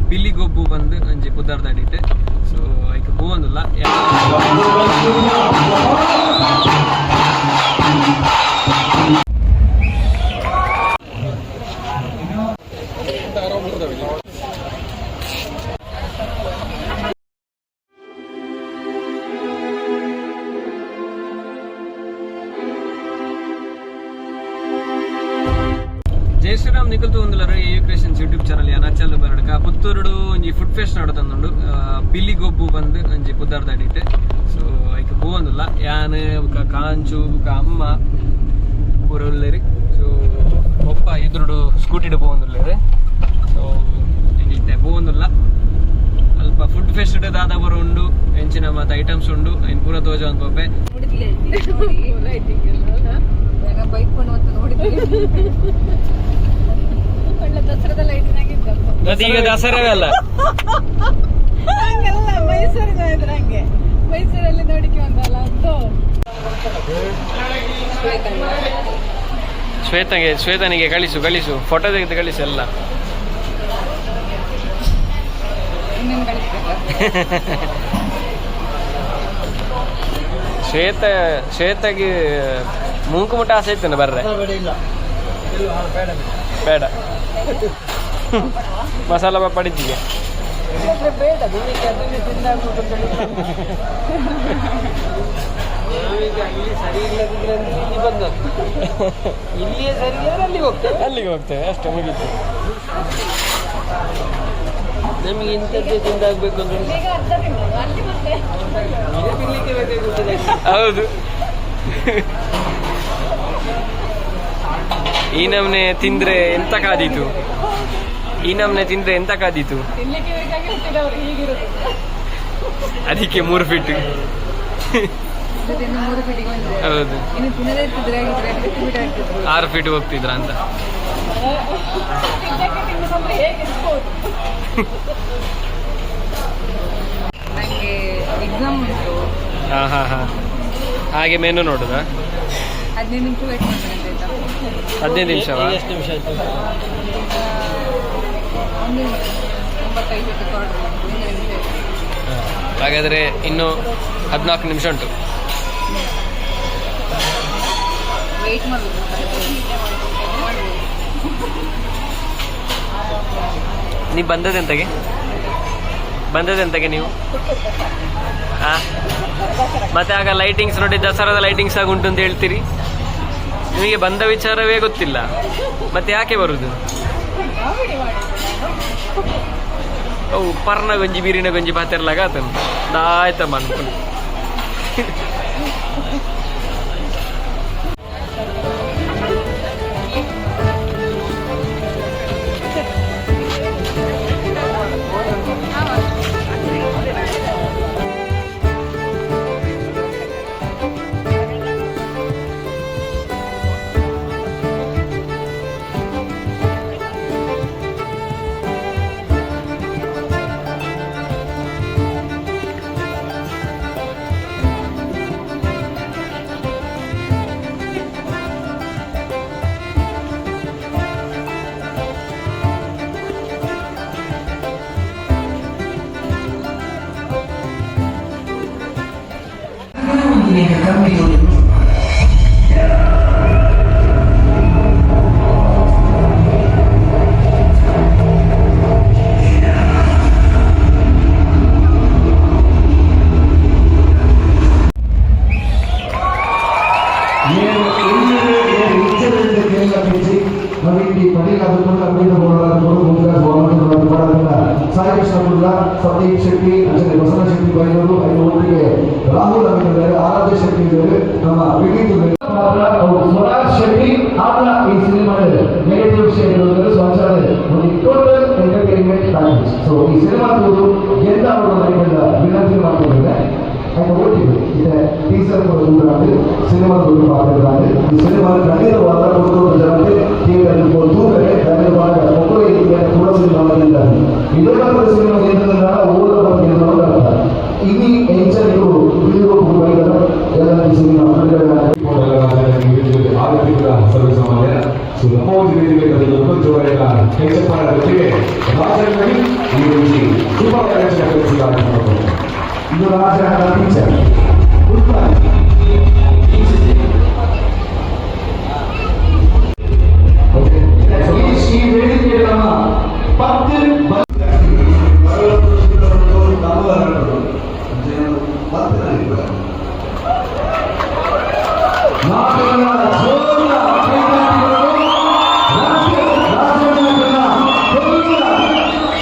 ಪಿಲಿ ಗೊಬ್ಬು ಬಂದು ಒಂಜಿ ಪುದರ್ದಡಿಟ್. ಸೊ ಐಕ್ ಪೋವೊಂದುಲ್ಲ. ಜೈ ಶ್ರೀರಾಮ್. ನಿಕುಲು ತೂವೊಂದುಲ್ಲರ್ ಎ ಕ್ರಿಯೇಷನ್ಸ್ ಯೂಟ್ಯೂಬ್ ಚಾನಲ್. ಯಾನ್ ಬರಡ್ಕ. ಪುತ್ತೂರುಡು ಒಂಜಿ ಫುಡ್ ಫೆಸ್ಟ್ ನಡತೊಂದುಂಡು, ಪಿಲಿ ಗೊಬ್ಬು ಬಂದು ಒಂಜಿ ಪುದರ್ದಡಿಟ್. ಸೊ ಐಕ್ ಪೋವೊಂದುಲ್ಲ. ಯಾನ್ ಬುಕ ಕಾಂಚು ಬುಕ ಅಮ್ಮ ಪೂರ ಉಲ್ಲೆರ್. ಸೊ ಪೊಪ್ಪ ಎದುರುಡು ಸ್ಕೂಟಿಡ್ ಪೋವೊಂದುಲ್ಲೆರ್. ಸೊ ಇತ್ತೆ ಪೋವೊಂದುಲ್ಲ. ಅಲ್ಪ ಫುಡ್ ಫೆಸ್ಟ್ ದಾದ ಪೂರ ಉಂಡು, ಎಂಚಿನ ಮಾತ ಐಟಮ್ಸ್ ಉಂಡು, ಐನ್ ಪೂರ ತೋಜೊಂದು ಪೋಪೆ. ಬೈಕೊಂಡು ಅಂತ ನೋಡಿದ್ವಿ. ಒಳ್ಳೆ ದಸರಾದ ಲೈಟಿಂಗ್ ಆಗಿದ್ದಪ್ಪ. ಮತ್ತೆ ಈಗ ದಸರಾವೇ ಅಲ್ಲ. ಹಂಗಲ್ಲ, ಮೈಸೂರಿಗೆ ಹೋದ್ರೆ ಹಂಗೆ. ಮೈಸೂರಲ್ಲಿ ನೋಡಿಕೆ ಒಂದಲ್ಲ ಅಂತ. ಶ್ವೇತಗೆ, ಶ್ವೇತನಿಗೆ ಕಳಿಸು, ಕಳಿಸು. ಫೋಟೋ ತೆಗೆದು ಕಳಿಸು ಎಲ್ಲ. ಇನ್ನೇನು ಕಳಿಸ್ಬೇಕಾ? ಶ್ವೇತ, ಶ್ವೇತಗೆ ಮೂಂಕು ಮುಟ್ಟ ಆಸೆ ಇತ್ತು ಬರ್ರೆ. ಬೇಡ, ಮಸಾಲ ಪಡಿದ್ದೀಗೆ. ಬೇಡ, ನಿಮಗೆ ಅದನ್ನೇ ತಿಂದಾಗ್ಬೇಕು. ಅಲ್ಲಿ ಸರಿ ಇಲ್ಲದಿದ್ರೆ ಅಂದ್ರೆ ಇಲ್ಲಿ ಬಂದದ್ದು. ಇಲ್ಲಿಯೇ ಸರಿ ಇಲ್ಲದ್ರೆ ಅಲ್ಲಿಗೆ ಹೋಗ್ತೇವೆ. ಅಲ್ಲಿಗೆ ಹೋಗ್ತೇವೆ, ಅಷ್ಟೇ, ಮುಗೀತು. ನಮಗೆ ಇಂಥದ್ದೇ ತಿಂದಾಗಬೇಕು ಅಂದ್ರೆ ಈಗ ಅರ್ಧ ತಿನ್ನೋದು ಅಲ್ಲಿ ಮತ್ತೆ. ಈಗ ತಿನ್ಲಿಕ್ಕೆ ಬೇಕಾಗುತ್ತದೆ. ಹೌದು, ಈ ನಮ್ನೆ ತಿಂದ್ರೆ ಎಂತ ಕಾದೀತು? ಈ ನಮ್ನೆ ತಿಂದ್ರೆ ಎಂತ ಕಾದೀತು? ತಿನ್ಲಿಕ್ಕೆ ಬೇಕಾಗಿ ಹುಟ್ಟಿದವರು ಹೀಗಿರೋದು. ಅದಕ್ಕೆ 3 ಫೀಟ್. ಇನ್ನು 3 ಫೀಟಿಗೆ ಬಂದಿದೆ. ಹೌದು. ಇನ್ನು ತಿನ್ನದೇ ಇರ್ತಿದ್ರೆ ಆಗಿದ್ರೆ 8 ಫೀಟ್ ಆಗ್ತಿದ್ರು. 6 ಫೀಟ್ ಹೋಗ್ತಿದ್ರ ಅಂತ. ತಿನ್ನಕ್ಕೆ ತಿನ್ನೋದಂದ್ರೆ ಹೇಗೆ ಇರ್ಬೋದು? ನಂಗೆ ಎಕ್ಸಾಮ್ ಉಂಟು. ಹಾ ಹಾ ಹಾ ಹಾಗೆ ಮೆನು ನೋಡುದಾ? 15 ನಿಮಿಷ ವೇಟ್ ಮಾಡ್ತೇನೆ ಅಂತ, ಆಯ್ತಾ? 15 ನಿಮಿಷವಾ? ಎಷ್ಟು ನಿಮಿಷ ಆಯ್ತು? ಒಂದು ನಿಮಿಷ, 9:05 ಆರ್ಡರ್ ಉಂಟು, ಒಂದು ನಿಮಿಷ ಆಯ್ತು. ಹಾಗಾದ್ರೆ ಇನ್ನು 14 ನಿಮಿಷ ಉಂಟು. ವೇಟ್ ಮಾಡ್ಬೋದು, ಮಾಡ್ಬೋದು. ನೀವು ಬಂದದೆಂತಗೆ? ಬಂದದೆಂತಗೆ ನೀವು? ಹಾ, ಮತ್ತೆ ಆಗ ಲೈಟಿಂಗ್ಸ್ ನೋಡಿ, ದಸರಾದ ಲೈಟಿಂಗ್ಸ್ ಆಗಿ ಉಂಟು ಅಂತ ಹೇಳ್ತೀರಿ. ನಿಮಗೆ ಬಂದ ವಿಚಾರವೇ ಗೊತ್ತಿಲ್ಲ, ಮತ್ತೆ ಯಾಕೆ ಬರುದು? ಕಾಮಿಡಿ ಮಾಡಿದ್ದು ನಾನು. ಅವು ಪರ್ನ ಗಂಜಿ ಬೀರಿನ ಗಂಜಿ ಪಾತೆರ್ಲಾಗ ಆತನು ದಾಯ್ತಮ್ಮ ಅನ್ಕೊಂಡು. ಏಳು ಏಳು ಏಳು ಇಂಚರಿಂದ ಕೇರಳ ಪಿಚ್ಚಿ ನವೀನ್ ಡಿ ಪಟೇಲ್ ಅದನ್ನು ಅರವಿಂದ ಸಾಯಿ ಕೃಷ್ಣ ಕುಡ್ಲ, ಸಂದೀಪ್ ಶೆಟ್ಟಿ, ಅಂಜಲಿ ಬಸವ ಶೆಟ್ಟಿ ಬೈಲೂರು. ಐದು ಒಟ್ಟಿಗೆ ರಾಹುಲ್ ಅಮಿತ್, ಆರಾಧ್ಯ ಶೆಟ್ಟಿ ಇದ್ದಾರೆ, ನಮ್ಮ ವಿನೀತ್ ಮಾತ್ರ. ಅವರು ಸ್ವರಾಜ್ ಶೆಟ್ಟಿ ಆತ ಈ ಸಿನಿಮಾ ನೆಗೆಟಿವ್ ಶೇಡ್ ಇರೋದ್ರಿಂದ. ಸೊ ಅಂಚಾನೆ ಒಂದು ಟೋಟಲ್ ಎಂಟರ್ಟೈನ್ಮೆಂಟ್ ಪ್ಯಾಕೇಜ್. ಸೊ ಈ ಸಿನಿಮಾ ತೂದು ಗೆದ್ದ ಅವರು ವಿನಂತಿ ಮಾಡ್ಕೊಂಡಿದ್ದಾರೆ. ಆಯ್ತು, ಓಟಿಗೆ ಇದೆ ಟೀಸರ್ ದೂರ ಸಿನಿಮಾ ದೊಡ್ಡ ಪಾತ್ರ. ಈ ಸಿನಿಮಾ ಖಂಡಿತವಾದ ಕೊಡ್ತು ಜನತೆ ಥಿಯೇಟರ್ ತೂಕರೆ ಧನ್ಯವಾದ. ಒಬ್ಬರು ಕೂಡ ಸಿನಿಮಾ ಗೆಲ್ತಾರೆ. ಇದೇ ಮಾತ್ರ ಸಿನಿಮಾ ಗೆದ್ದದ ಓದ ಬಗ್ಗೆ ಅರ್ಥ. ಇಡೀ ಎಂಚನಿಗೂ ಎಲ್ಲ ಈ ಸಿನಿಮಾ ಬಿಡುಗಡೆ ಆರೋಗ್ಯದ ಸರ್ವಸಾಮಾನ್ಯ. ಸೊ ನಮ್ಮ ಒಂದು ವೇದಿಕೆ ಜೋರಾಗಿ ಕೈಚಪ್ಪಾಳ ಜೊತೆಗೆ ರಾಜನಲ್ಲಿ ಈ ರೀತಿ ಶುಭ ಕೆಲಸಗಳನ್ನು ಇದು ರಾಜನ ಟೀಚರ್. ಈ ವೇದಿಕೆ ನಮ್ಮ 10. ನಾಟಕದ ಜೋರ ಕೈಗಾರಿಕೆಗಳು ರಾಜನ ಕೊಲ್ಲುವ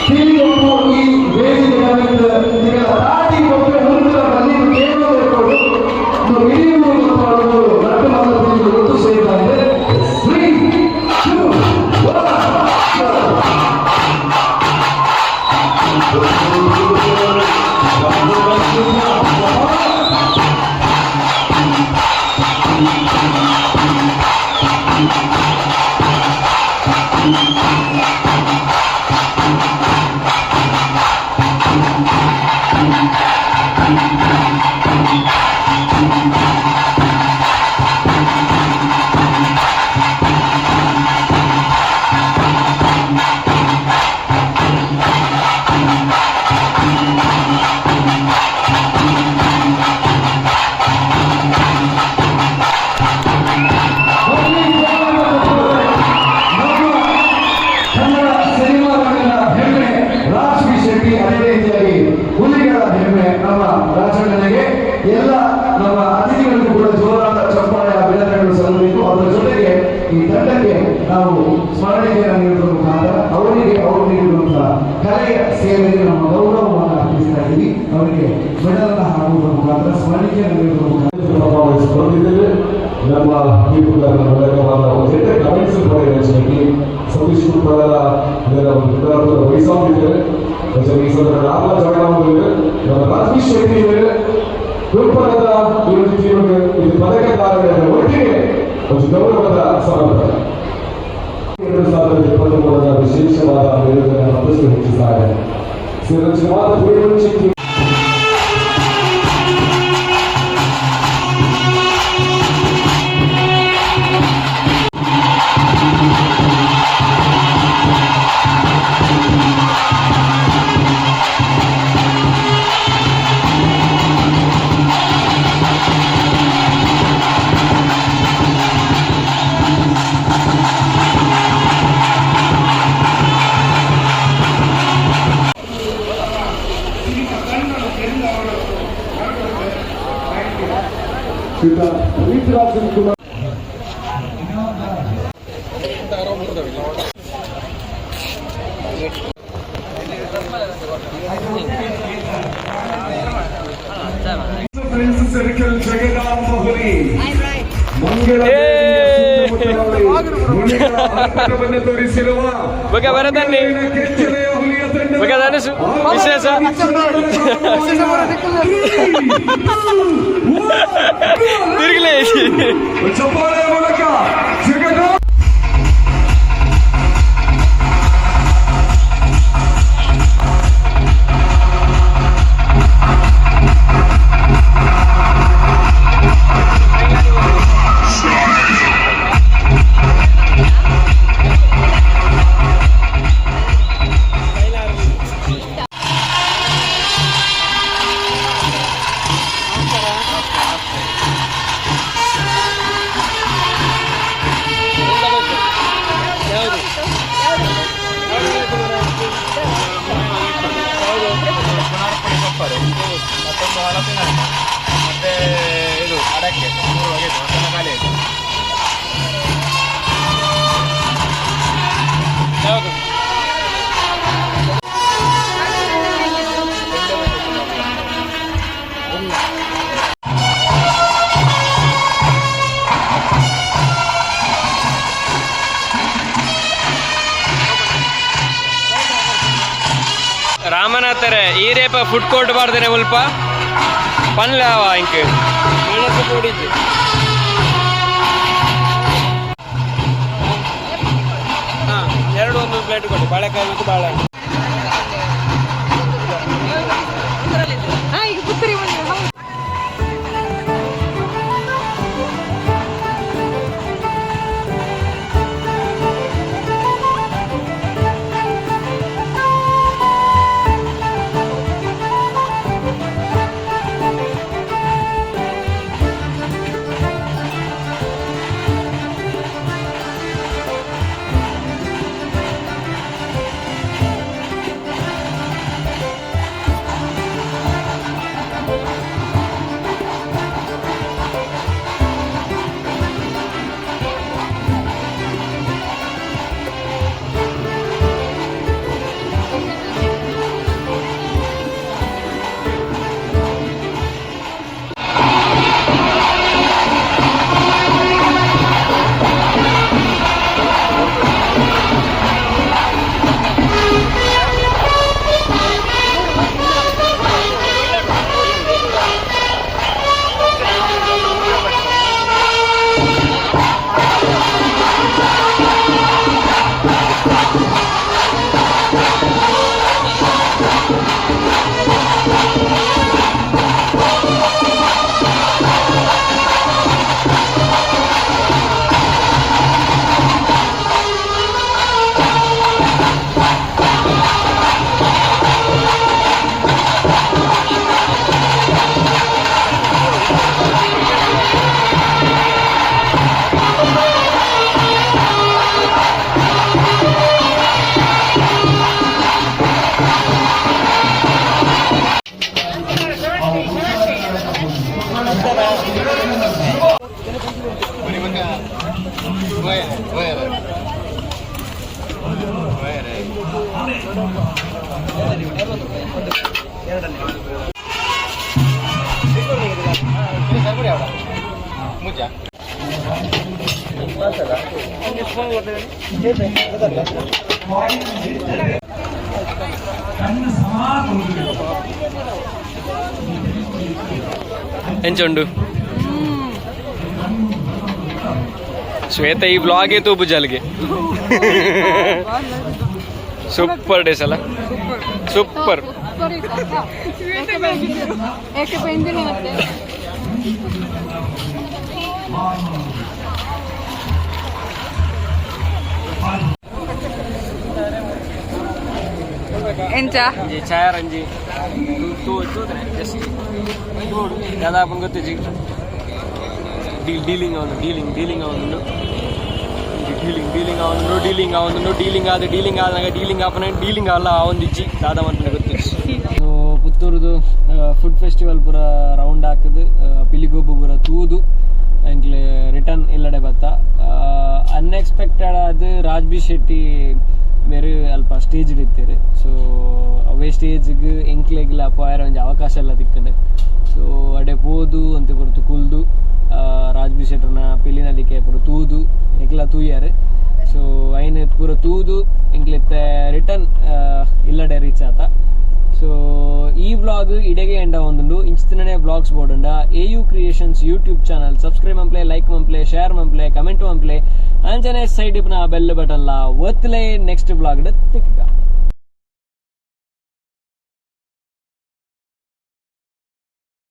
ಪಿಲಿಗೊಬ್ಬು ಈ ವೇದಿಕೆ ನಿಗಳ ತಾಟಿ ಕೊಟ್ಟರೆ ಮುಂದಿನ ಅಲ್ಲಿ ಕೇಳಬೇಕು. ಇಡೀ ಊರು ನಟ್ಟು ಮಾತ್ರ ಒತ್ತು ಸೇರ್ತಾ ಇದೆ. 3, 2, 1. ಕನ್ನಡ ಸಿನಿಮಾ ರಂಗದ ಹೆಮ್ಮೆ ರಾಜ್ ಬಿ ಶೆಟ್ಟಿ, ಅದೇ ರೀತಿಯಾಗಿ ಹುಲಿಗಳ ಹೆಮ್ಮೆ ನಮ್ಮ ರಾಜಣ್ಣನಿಗೆ, ಎಲ್ಲ ನಮ್ಮ ಅತಿಥಿಗಳಿಗೂ ಕೂಡ ಜೋರಾದ ಚಪ್ಪಾಳೆ, ಅಭಿನಂದನೆಗಳು ಸಲ್ಲಬೇಕು. ಅದರ ಜೊತೆಗೆ ಈ ತಂಡಕ್ಕೆ ನಾವು ಸ್ಮರಣಿಕೆಯನ್ನು ನೀಡುವ ಮುಖಾಂತರ ಅವರಿಗೆ ಅವರು ನೀಡಿರುವಂತಹ ಕಲೆಯ ಸೇವೆಗೆ ನಮ್ಮ ಗೌರವವನ್ನು ಅರ್ಪಿಸ್ತಾ ಇದ್ದೀವಿ. ಅವರಿಗೆ ಮೆಡಲ್ ಅನ್ನು ಹಾಕುವುದರ ಮುಖಾಂತರ, ಸ್ಮರಣಿಕೆಯನ್ನು ನೀಡುವ ಮುಖಾಂತರ. ಪರ್ಫಾರ್ಮೆನ್ಸ್ ಬಂದಿದ್ದೇವೆ. ನಮ್ಮ ತೀರ್ಪುಗಾರರ ಮೂಲಕವಾದ ಒಂದು ಎಡ್ಡೆ ಕಮೆಂಟ್ಸ್ ಶೆಟ್ಟಿ ಸತೀಶ್ ಕುಪ್ಪಳ ಇದರ ಒಂದು ವಿಧಾನದ ವಹಿಸಾಗಿದ್ದೇವೆ. ಈ ಸಂದರ್ಭ ನಾಲ್ಕು ಜಾಗ ಹೊಂದಿದ್ದೇವೆ. ನಮ್ಮ ರಾಜೀವ್ ಶೆಟ್ಟಿ ಇದ್ದಾರೆ. ಕುರುಪಣದ ವಿರೋಧಿ ಟೀಮ್ಗೆ ಇದು ಪದಕದಾರರ ಒಟ್ಟಿಗೆ ಒಂದು ಗೌರವದ ಸಮರ್ಪಣೆ. 2023ರ ವಿಶೇಷವಾದ ಮೇಲುಗಡೆ ಮತ್ತಷ್ಟು ಹೆಚ್ಚಿದ್ದಾರೆ. ಸಿರಚಿವಾದ ಚಿಕ್ಕಿ. ಪುನೀತ್ ರಾಜ್. ಫ್ರೆಂಡ್ಸ್ ಸರ್ಕಲ್ ಜಗದಾಂಬ ಹುಲಿ ಮಂಗಳ ಸುತ್ತಮುತ್ತಲಲ್ಲಿ ತೋರಿಸಿರುವ ಬೊಕ ಭರತನ್ನಿ. ಕೆಚ್ಚಲೆಯ ಹುಲಿಯ ತಂಡ. ಬೊಕ ಧನುಷ್ ವಿಶೇಷ. ತಿರುಗಲೇ. ಚಪ್ಪಾಳೆಯ ಮೂಲಕ ಜಗದಾ ಮತ್ತೊಂದು ಹಲಸಿನ ಹಣ್ಣು, ಮತ್ತೆ ಇದು ಅಡಕೆ, ಮೂರು ಬಗೆ ಇತ್ತು. ಮತ್ತೆಲ್ಲ ಖಾಲಿ ಆಯಿತು. ಯಾವುದು? ರಾಮನಾಥರೇ, ಈ ರೇಪ ಫುಡ್ ಕೋರ್ಟ್ ಬಾರ್ದೇನೆ ಮುಲ್ಪ ಪನ್ಲಾವ ಇಂಕ್ ಮೆಣಸು ಪೊಡಿಜಿ. ಹಾ, ಎರಡು ಒಂದು ಪ್ಲೇಟ್ ಕೊಡಿ, ಬಾಳೆಕಾಯಿ ಮತ್ತು ಬಾಳೆಹಣ್ಣು. ಹಾ, ಈಗ ಪುತ್ತೂರಿಗೆ ಬಂದಿದೆ, ಹೌದು. ಎಂಚುಂಡು ಶ್ವೇತ? ಈ ಬ್ಲಾಗೇ ತೂಪು ಜಾಲಿಗೆ. ಸೂಪರ್ ಡೇಸ್ ಅಲ್ಲ? ಸೂಪರ್. ಏಕೆ ಬೆಂದಿಲ್ಲ ಮತ್ತೆ? ಎಂಚ? ಒಂಜಿ ಛಾಯಾರಂಜಿ ತೂ ತೂದ್ರೆ ಜಸ್ಟ್ ದಾದಾಪನ್ ಗೊತ್ತಿಜ್ಜಿ. ಡೀಲಿಂಗ್ ಅವನು, ಡೀಲಿಂಗ್ ಡೀಲಿಂಗ್ ಅವನು, ಡೀಲಿಂಗ್ ಡೀಲಿಂಗ್ ಅವನು, ಡೀಲಿಂಗ್ ಅವನು, ಡೀಲಿಂಗ್ ಆದ, ಡೀಲಿಂಗ್ ಆದಾಗ, ಡೀಲಿಂಗ್ ಆಪನ, ಡೀಲಿಂಗ್ ಅಲ್ಲ ಅವೊಂದಿಜ್ಜಿ. ದಾದ ಮಂತ್ನ ಗೊತ್ತಿಜ್ಜಿ. ಸೊ ಪುತ್ತೂರುದು ಫುಡ್ ಫೆಸ್ಟಿವಲ್ ಪೂರ ರೌಂಡ್ ಹಾಕುದು, ಪಿಲಿಗೊಬ್ಬು ಪೂರ ತೂದು ಎಂಕ್ಲೆ ರಿಟರ್ನ್ ಇಲ್ಲಡೆ ಬತ್ತ. ಅನ್ಎಕ್ಸ್ಪೆಕ್ಟೆಡ್ ಆದ್ ರಾಜ್ ಬಿ ಶೆಟ್ಟಿ ಮೇರು ಅಲ್ಪ ಸ್ಟೇಜ್ ಇತ್ತೀರಿ. ಸೊ ಅವೇ ಸ್ಟೇಜ್ಗೆ ಎಂಕ್ಲೆಗ್ಲ ಪೋಯರ ಒಂಜಿ ಅವಕಾಶ ಎಲ್ಲ ತಿಕ್ಕಂಡು. ಸೊ ಅಡೆ ಪೋದು ಅಂತೆ ಪೊರ್ತು ಕುಲ್ದು, ರಾಜ್ ಬಿ ಶೆಟ್ಟರ್ನ ಪಿಲಿನಲಿಕೆ ಪೂರ ತೂದು, ಎಂಕ್ಲ ತೂಯಾರು. ಸೊ ಐನ್ ಪೂರ ತೂದು ಎಂಕ್ಲಿತ್ತೆ ರಿಟರ್ನ್ ಇಲ್ಲಡೆ ರೀಚ್ ಆತ. ಸೊ ಈ ವ್ಲಾಗ್ ಇಡೆಗೆ ಎಂಡ ಒಂದುಂಡು. ಇಂಚಿತನೇ ವ್ಲಾಗ್ಸ್ ಬೋರ್ಡ್ AU creations YouTube channel subscribe ಮಂಪ್ಲೆ, like ಮಂಪ್ಲೆ, share ಮಂಪ್ಲೆ, comment ಮಂಪ್ಲೆ. ಅಂಚನೆ ಸೈಡ್ ಇಪ್ಪುನ ಬೆಲ್ ಬಟನ್ ಲಾ ಒತ್ತಲೆ. Next vlog ತಿಕ್ಕ.